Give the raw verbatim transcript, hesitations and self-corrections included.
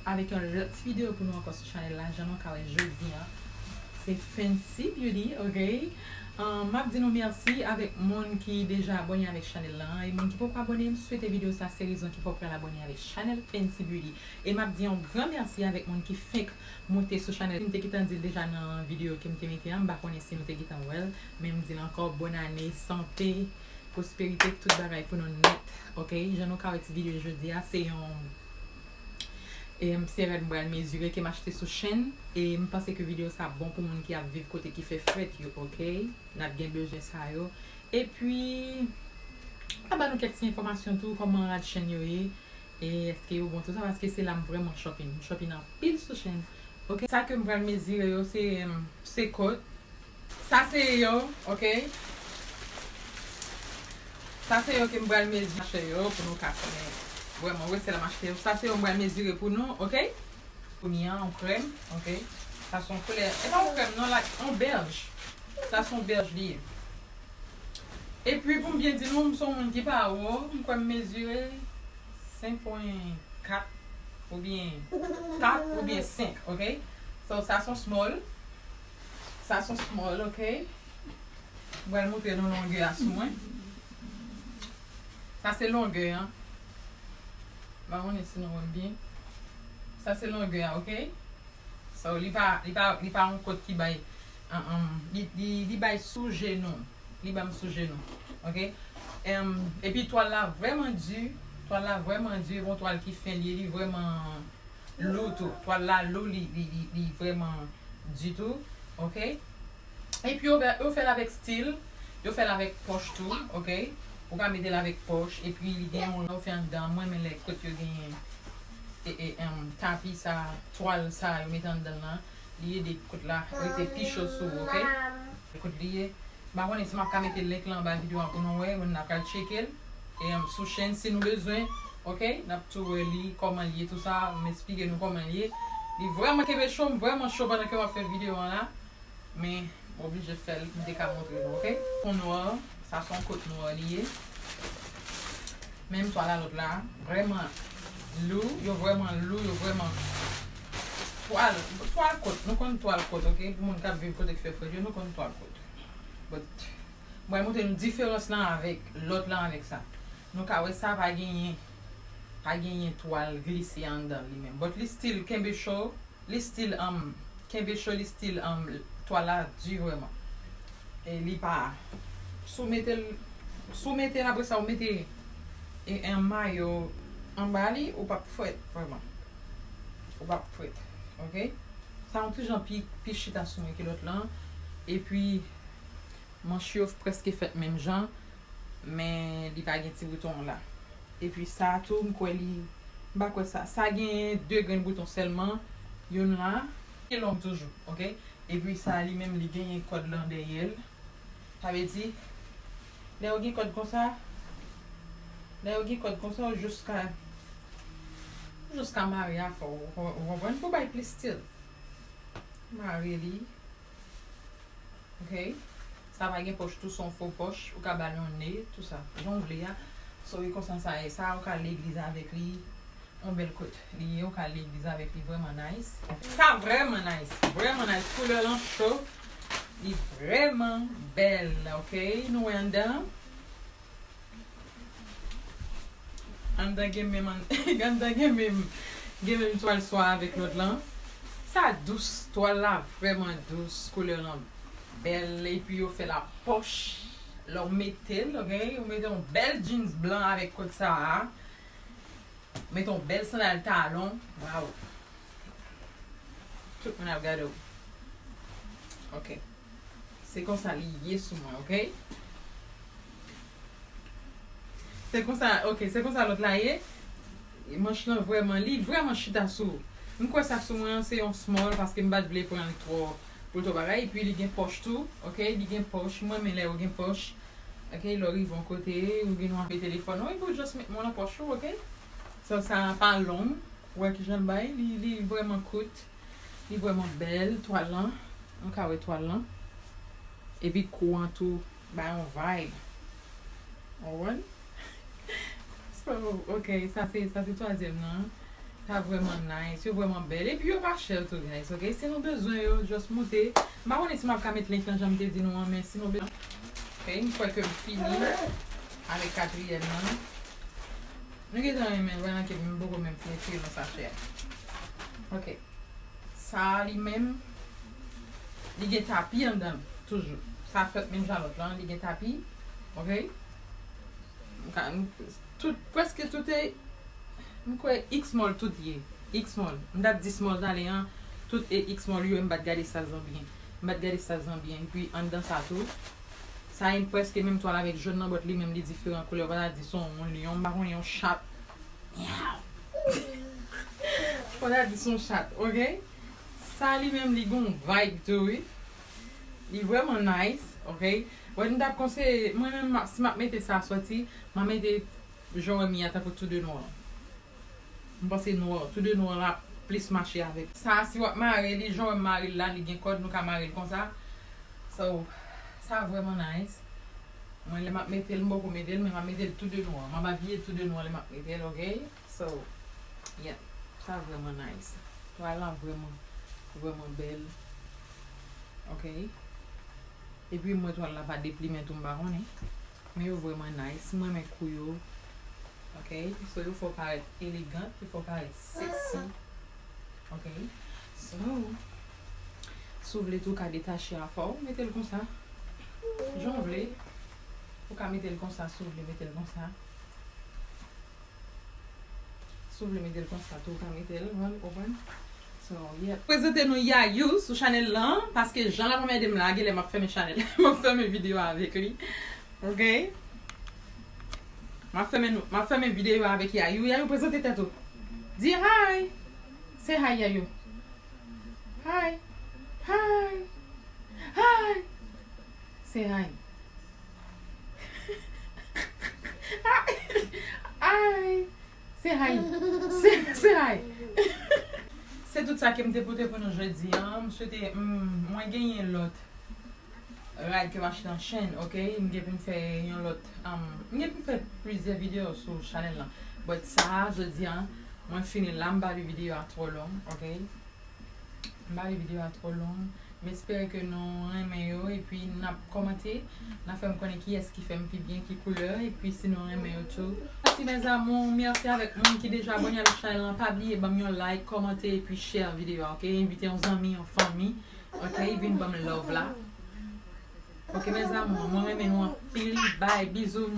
Avèk yon lòt ti videyo pou nou ankò sou chanèl la, jan nou ka wè jodi a. Se Fancy Beauty, ok? Um, m ap di nou mèsi avèk moun ki deja abòne avèk chanèl la, e moun ki poko abòne, m swete videyo sa se rezon ki fè w pral abòne avèk chanèl Fancy Beauty. E m ap di yon gran mèsi avèk moun ki fenk moute sou chanèl. M te gentan di l deja nan videyo ke m te mete a, m pa konnen si nou te gentan wè l, men m di l ankò, bòn ane, sante, pwosperite, tout bagay pou nou nèt, ok? Jan nou ka wè ti videyo jodi a, se yon e m se rad m pral mezire ke m achte sou Shein. E m panse ke videyo sa bon pou moun ki ap viv kote ki fè frèt yo, ok? N ap gen bezwen sa yo. Epi, m ap ba nou kèk ti enfòmasyon tou, kòman rad Shein yo ye, e èske yo bon, tou sa, paske se la m vrèman shopping. M shopping anpil sou Shein. Ok, sa ke m pral mezire yo, se, em, se kot. Sa se yo, ok? Sa se yo ke m pral mezire, m achte yo pou nou ka konnen vrèman wi se la m achte yo. Sa se yo m pral mezire pou nou, ok? Premye an, yon krèm, ok? Sa se yon koulè, e pa yon krèm non, like, yon bèj. Sa se yon bèj li ye. Epi pou m byen di nou, m se yon moun ki pa wo, m kwè m mezire senk pwen kat oubyen kat oubyen senk, ok? So, sa se yon small. Sa se yon small, ok? M pral montre nou longè a sou mwen. Sa se longè an. M pa konnen si nou wè m byen. Sa se longè a, ok? So, li pa, li pa, li pa yon kot ki bay, an, an, li, li, li bay sou jenou. Li ba m sou jenou. Ok? Em, epi twal la vrèman di. Twal la vrèman di. E bon twal ki fen li ye. Li vrèman lou tou. Twal la lou, li, li, li, li vrèman di tou. Ok? Epi yo fè, yo fè l avèk stil, yo fè l avèk pòch tou, ok? Ou ka mete l avèk pòch, epi li gen yon, yo fè anndan, mwen renmen lè kot yo gen, e, e, em, tapi sa, twal sa, yo mete anndan l lan, li ede kot la rete pi cho sou ou, ok? Kot li ye. M pa konnen si m ap ka mete link lan anba videyo an pou nou wè, moun nan pral tcheke l. E, em, sou Shein, si nou bezwen, ok? N ap tou wè li, kòman li ye, tou sa, m esplike nou kòman li ye. Li vrèman kenbe cho, m vrèman cho pandan ke m ap fè videyo an la. Men, m oblije fè l, m te ka montre nou, ok? Fon nwa, sa se yon kot nwa li ye. Menm twal a lòt la, vrèman lou, yo vrèman lou, yo vrèman twal, twal kot, nou konn twal kot, ok? Pou moun k ap viv kote k fè frèt yo, nou konn twal kot. But, mwen montre nou diferans lan avèk lòt lan avèk sa. Nou ka wè sa pa genyen, pa genyen twal glise anndan li menm. But li still kenbe cho, Li still, um, kenbe cho, li still, um, twal la di vrèman. E li pa, si w mete l, si w mete l apre sa, ou mete, e, en mayo anba li, ou p ap frèt vrèman. Ou p ap frèt, ok? Sa yon ti jan pi, pi chita sou mwen ke lòt lan. Epi, manch yo prèske fèt menm jan, men li pa gen ti bouton la. Epi sa tou, m kwè li, m pa kwè sa. Sa gen de grenn bouton sèlman, youn la, li long toujou, ok? Epi sa li menm, li genyen kòd lan dèyè l. Sa vle di, lè yo gen kòd konsa, lè yo gen kòd konsa, ou jis ka, ou jis ka mare afè w, ou, ou konprann? Pou bay plis stil. Mare li. Ok? Sa pa gen pòch tou, se yon fo pòch. Ou ka ba l yon ne, tou sa. Jan w vle a. So, e konsa sa ye. Sa, ou ka al legliz avèk li. Yon bèl kot li ye, ou ka al legliz avèk li. Vrèman nice. Sa vrèman nice. Vrèman nice. Koulè lan cho. Li vrèman bèl. Ok? Nou wè anndan. Anndan gen menm, ann-, anndan gen menm, gen menm twal swa avèk lòt lan. Sa dous, twal la vrèman dous, koulè lan bèl, epi yo fè l ak pòch. Lè w mete l, ok, ou mete yon bèl jeans blan avèk kot sa a. Mete yon bèl sandal talon. Waw. Tout moun ap gade w. Ok. Se konsa li ye sou mwen, ok? Se konsa, ok, se konsa lòt la ye. Manch lan vrèman, li vrèman chita sou. M kwè sa sou mwen an se yon small paske m pa t vle pran l twò pou l twò bagay. Epi li gen pòch tou, ok? Li gen pòch. Mwen renmen lè yo gen pòch. Ok, lè w rive yon kote, ou gen dwa mete telefòn ou, epi ou just met men w nan pòch ou, ok? So, sa pa long. Ou wè kijan l bay, li, li vrèman kout. Li vrèman bèl, twal lan. Nou ka wè twal lan. Epi kou an tou, bay yon vibe. Ou konprann? So, ok, sa se, sa se twazyèm nan. Sa vrèman nice, yo vrèman bèl. Epi yo pa chè tou, guys, ok? Si nou bezwen yo, just moute. M pa konnen si m ap ka met link lan jan m te di nou an, men si nou bezwen. Ok, m kwè ke m fini avèk katriyèm nan. Nou gentan renmen l, wè nan ke m poko menm fini fini nan sachè a. Ok. Sa a li menm, li gen tapi anndan l, toujou. Sa fèt menm jan lòt lan, li gen tapi. Ok? M ka, m, tout, prèske tout e, m kwè X-mall tout ye. X-mall. M t ap di small tale an, tout e X-mall yo, m pa t gade saz lan byen. M pa t gade saz lan byen. Epi anndan sa tou, sa e prèske menm twal avèk jòn nan, but li menm li diferan koulè. Ou pa ta di se yon lyon, m pa konnen, yon chat. Myaw. Ou pa ta di se yon chat, ok? Sa li menm li gon vibe tou, wi. Li vrèman nice, ok? Wè, m t ap konseye, mwen menm, m ap, si m ap mete sa sòti, m a mete jan w wè m ye a tankou tou de nwa. M panse nwa, tou de nwa la plis mache avèk. Sa, si w ap mare li, jan w wè m mare l la, li gen kòd, nou ka mare l konsa. So, sa vrèman nice. Mwen, lè m ap mete l, m poko mete l, men m ap mete l tou de nwa. M ap abiye tou de nwa lè m ap mete l, ok? So, yeah, sa vrèman nice. Twal la vrèman, vrèman bèl. Ok. Epi m wè twal la pa deplimen tou, m pa konnen. Men yo vrèman nice. M renmen kou yo. Ok. So, yo fè w parèt elegant, yo fè w parèt sexy. Ok. So, si w vle tou, w ka detache afè w, mete l konsa. Jan w vle. Ou ka mete l konsa, si w vle mete l konsa. Si w vle mete l konsa tou, ou ka mete l, ou konprann? So, yeah. Prezante nou Yayou sou chanèl lan, paske jan l ap anmède m la, genlè m ap fèmen chanèl. M ap fèmen videyo avèk li. Ok? M ap fèmen nou, m ap fèmen videyo avèk Yayou. Yayou, prezante tèt ou. Di hi. Say hi, Yayou. Hi. Hi. Hi. Say hi. Hi. Hi. Say hi. Say, say hi. Se tout sa ke m te pote pou nou jodi an. M swete, mm, mwen genyen lòt rad ke m achte nan Shein, ok? M gen pou m fè yon lòt, um, m gen pou m fè plizyè videyo sou chanèl lan. But sa, jodi an, mwen fini la, m pa vle videyo a twò long, ok? M pa vle videyo a twò long. M espere ke nou renmen yo, epi n ap kòmante, n ap fè m konnen kiyès ki fè m pi byen, ki koulè, epi si nou renmen yo tou. Mèsi mes amours, mèsi avèk moun ki deja abòne avèk chanèl lan. Pa bliye ban m yon like, kòmante, epi share videyo a, ok? Envite yon zanmi, yon fanmi, ok? Vin ban m love la. Ok mes amours, mwen renmen nou anpil. Bye, bizou.